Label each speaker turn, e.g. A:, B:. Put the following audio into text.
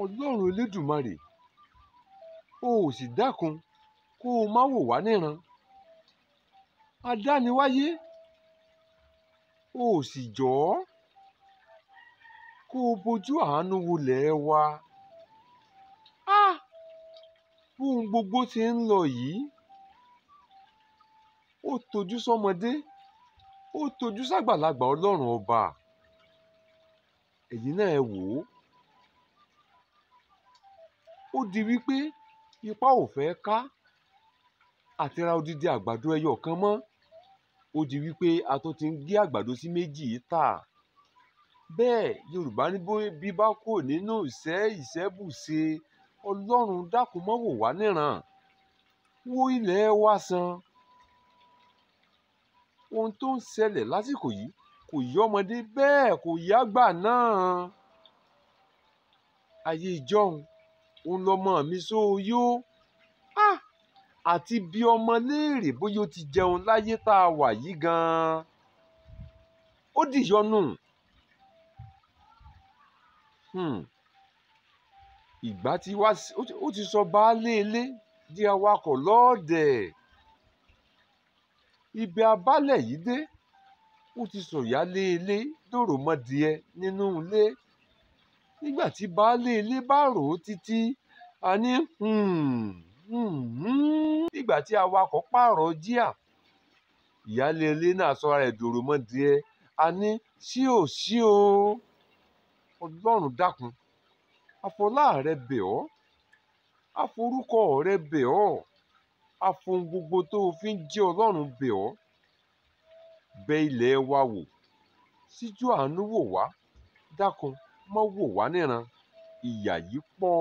A: Ọlọ́run Elédùmarè, o ò sì dákun kó o má wò wá níran. Adániwáyé, o ò sì jọ̀ọ́ kó o bojú àánú wolẹ̀ wa. Bóun gbogbo ti ń lọ yìí, ó tojú sọ́mọdé, ó tojú ságbàlagbà Ọlọ́run ọba. Ẹ̀yin náà ẹ wò ó. Ó di wípé ipá ò fẹ́ ká àti ra odidi àgbàdo ẹyọ kan mọ́. Ó di wípé a tó ti ń gé àgbàdo sí méjì tà. Bẹ́ẹ̀ Yorùbá ní bí bá kúrò nínú ìṣẹ́ ìṣẹ́bùṣe. Ọlọ́run dákun má wò wá níran. Wo ilẹ̀ wa sàn. Ohun tó ń ṣẹlẹ̀ lásìkò yìí kò yé ọmọdé bẹ́ẹ̀ kò yé àgbà náà. Ayé ìjọ́un, òun lọmọ mi só yó. Àti bí ọmọ léèrè bóyá ó ti jẹun láyé tá a wà yìí gan-an. Ó dìyọnu. Ìgbà tí wá ó ti sọ baálé ilé di awakọ̀ lọ́ọ̀dẹ̀. Ibi abálẹ̀ yìí dé, ó ti sọ ìyáálé ilé dòròmọdìẹ nínú ilé. Nígbà tí baálé ilé bá rò ó títí, a ní Nígbà tí awakọ̀ pààrọ̀ jíà, ìyáálé ilé náà sọra rẹ̀ dòròmọdìẹ. A ní ṣí ò ṣí o. Ọlọ́run dákun, àfọlá rẹ bẹ̀ ọ́, àforúkọ rẹ bẹ̀ ọ́, àfohun gbogbo tó o fi ń jẹ́ Ọlọ́run bẹ̀ ọ́. Bẹ ilẹ̀ wa wò, síjú àánú wò wá, dákun má wò wá níran, ìyà yìí pọ̀.